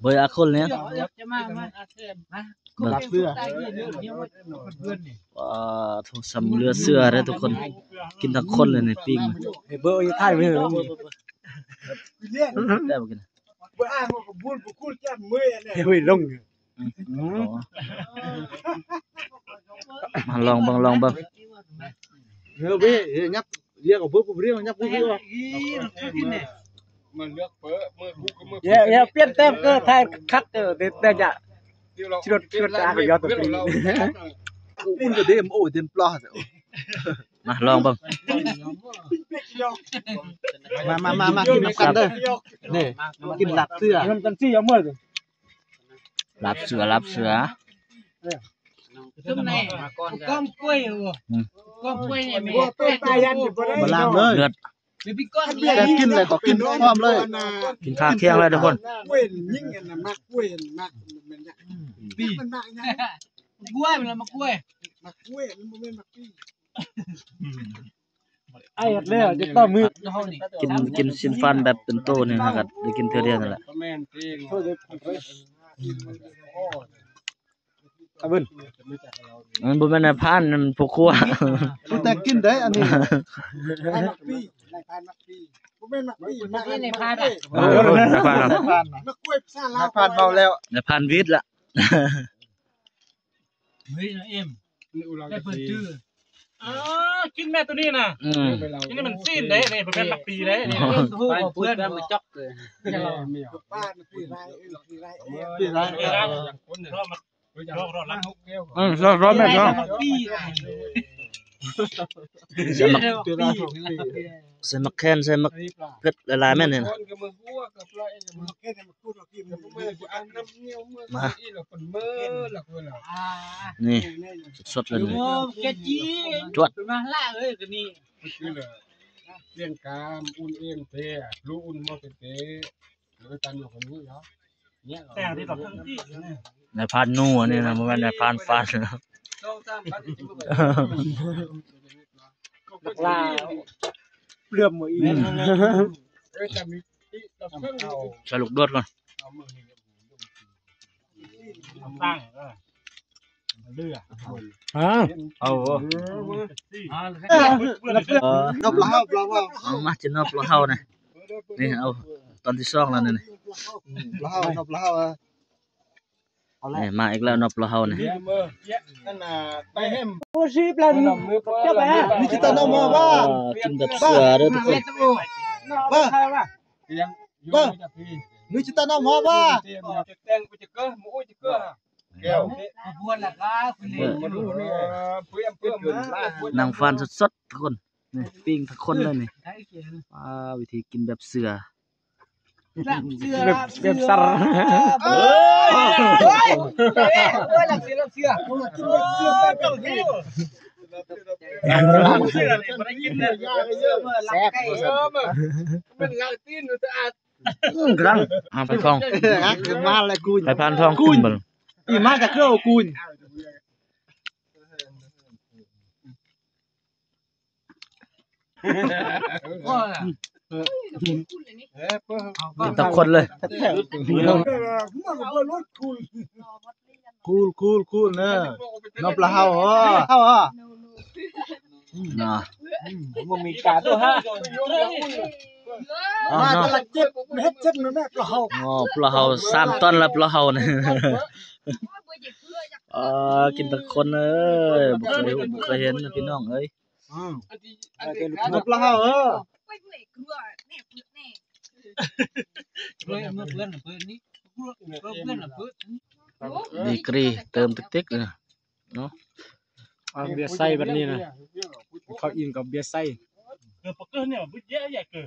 ເບີຍອາຄົນນີ້ ເບິ່ງ ປາໂທ ສ່ຳເຫຼືອເຊື່ອເດີທຸກຄົນ ກິນທັງຄົນເລີຍນີ້ ປີ້ງ ເບີຍຢູ່ທ້າຍມື ແຊບບໍ່ກິນ ເຮີ້ຍ ລົງ ມາລອງເບິ່ງ ລອງເບິ່ງ ເຮີ້ຍ ເຮີ້ຍ ຍັບ ລຽກເອົາເບີຍ ລຽກ ຍັບ ມາເລືອກເປີ ເບີຍ ຢ່າ ຢ່າປ່ຽນແຕ້ມ ເກີດໄທຄັກເດີ ແຕ່ ແຕ່ຢ່າ ຊິລົດ ຊິລົດ ອາກະຍອດ ຕີ ອຸນກະເດມ ໂອ້ ເດນປລາ ມາລອງເບິ່ງ ມາ ມາ ມາ ມາກິນນຳກັນເດີ ນີ້ ກິນລາບເສືອ ລາບເສືອ ລາບເສືອ ຈຸ້ມໃນກ້ອມກ້ວຍ ອືມ ກ້ອມກ້ວຍນີ້ແມ່ນ ບໍ່ລາງເລີຍ ເລືອດ ແຕ່ກິນແລ້ວກໍກິນພ້ອມເລີຍ ກິນຄາຄຽງເລີຍທຸກຄົນ ກ້ວຍຍິງອັນນັ້ນ ໝາກກ້ວຍ ໝາກ ມັນ ປີ ມັນໝາກຫຍັງ ກ້ວຍ ມັນໝາກກ້ວຍ ໝາກກ້ວຍ ມັນບໍ່ແມ່ນໝາກປີ ອ້າຍເຮັດແລ້ວຈະຕ້ອມມື ກິນ ກິນຊີ້ນຟັນແບບເປັນໂຕນີ້ ຫາກະໄດ້ກິນເທື່ອດຽວນັ້ນແຫຼະ ອາເບິ່ງ ມັນບໍ່ແມ່ນນາຍພານ ມັນຜູ້ຄົວ ແຕ່ກິນໄດ້ອັນນີ້ ນາຍພານມັກປີ້ ບໍ່ແມ່ນມັກປີ້ ມັກ ນີ້ນາຍພານ ເອີ ນາຍພານ ມັກກ້ວຍພາສາລາວ ນາຍພານເມົາແລ້ວ ນາຍພານວິດລະ ເຮີ້ຍ ເອັມ ໄດ້ເພິ່ນຈື່ ເອີ ກິນແມ່ໂຕນີ້ນະ ອືມ ອັນນີ້ມັນຊີ້ນເດ້ ນີ້ເພິ່ນເປັນປັກປີເດ້ ນີ້ ໂອ້ໂຫ ເພື່ອນມາຈອກເລີຍ ປ້ານ ປີໄລ ເອີ ປີໄລ ປີໄລ ເອີ ລອດ ລອດລະ ອືມ ລອດ ລອດແມ່ນ ປີ ໃສ່ໝາກ ໃສ່ໝາກແຄນ ໃສ່ໝາກເຜັດຫຼາຍໆ ແມ່ນນີ້ນະ ມາ ນີ້ ສົດໆ ເລີຍນີ້ ຈວດ ມາລະເອີຍ ກະນີ້ ລຽງກາມ ອຸ່ນເອັນເຕ ລູກອຸ່ນມອເຕເຕ ເອີ ຕັນຢູ່ຄົນນີ້ເນາະ ແຕ່ງທີ່ກັບທັງທີ່ ນາຍພານໜູອັນນີ້ນະ ບໍ່ແມ່ນນາຍພານຟັນ ສອງສາມພັນ ລາວ ເລື່ອມບໍ່ອີກ ອືມ ໃສ່ລູກໂດດກ່ອນ ຕັ້ງ ເອີ ເລືອ ຮະ ເອົາ ເອີ ນົບລາວເຮົາ ເອົາມາ ຈະນົບລາວເຮົານະ ນີ້ ເອົາ ຕອນທີສອງແລ້ວນີ້ ນອບລາວ ນອບລາວ ເອົາແລ້ວ ນີ້ ມາອີກແລ້ວ ນອບລາວເຮົານີ້ ໂອ້ ຊິບແລ້ວ ນີ້ ນີ້ຊິຕານອບມາວ່າ ກິນແບບເສືອເດີທຸກຄົນ ວ່າ ວ່າ ນີ້ຊິຕານອບມາວ່າ ແຕ່ງໄປຈະເກີ ໝູ່ຈະເກີ ແກ້ວ ຂະບວນລະກະ ນີ້ ນັ່ງຟັນສົດໆ ທຸກຄົນ ນີ້ ປີ້ງທັງຄົນເລີຍນີ້ ອ່າ ວິທີກິນແບບເສືອ ແບບເສືອ ແບບ ແບບສັດ ເອີຍ ເອີຍ ເອີຍ ລັກເສືອ ລັກເສືອ ກິນແບບເສືອ ແບບເຮົາ ແຊບ ເອີ ມັນລັກຕີນ ສະອາດ ອືມ ກຳລັງ ອ່າ ໄພພານທອງ ມາແລ້ວກູນ ໄພພານທອງ ກູນ ອີ່ມາຈາກເຄືອກູນ ກິນທັງຄົນເລີຍ ຄູນ ຄູນ ຄູນ ເອີ ນອບລາວເຮົາ ເອີ ເຮົາ ເນາະ ອືມ ບໍ່ມີກາຕົວຫາ ເອົາ ມາ ເນາະ ແຕ່ລະເຈັບ ເຮັດເຈັບແມ່ປະເຮົາ ອໍ ປະເຮົາສາມຕອນລະ ປະເຮົານີ້ ເອີ ກິນແຕ່ຄົນເອີຍ ບໍ່ເຄີຍຮູ້ ບໍ່ເຄີຍເຫັນນະ ພີ່ນ້ອງເອີຍ ອືມ ນອບລາວເຮົາ ເອີ ດີກຣີເຕີມຕິກໆ ເລີຍ ເນາະ ເອົາເບຍໃສ່ບັດນີ້ນະ ເຂົ້າອີ່ມກັບເບຍໃສ່ ເກີບປະເກີແນວບຶດແຍະແຍະເກີ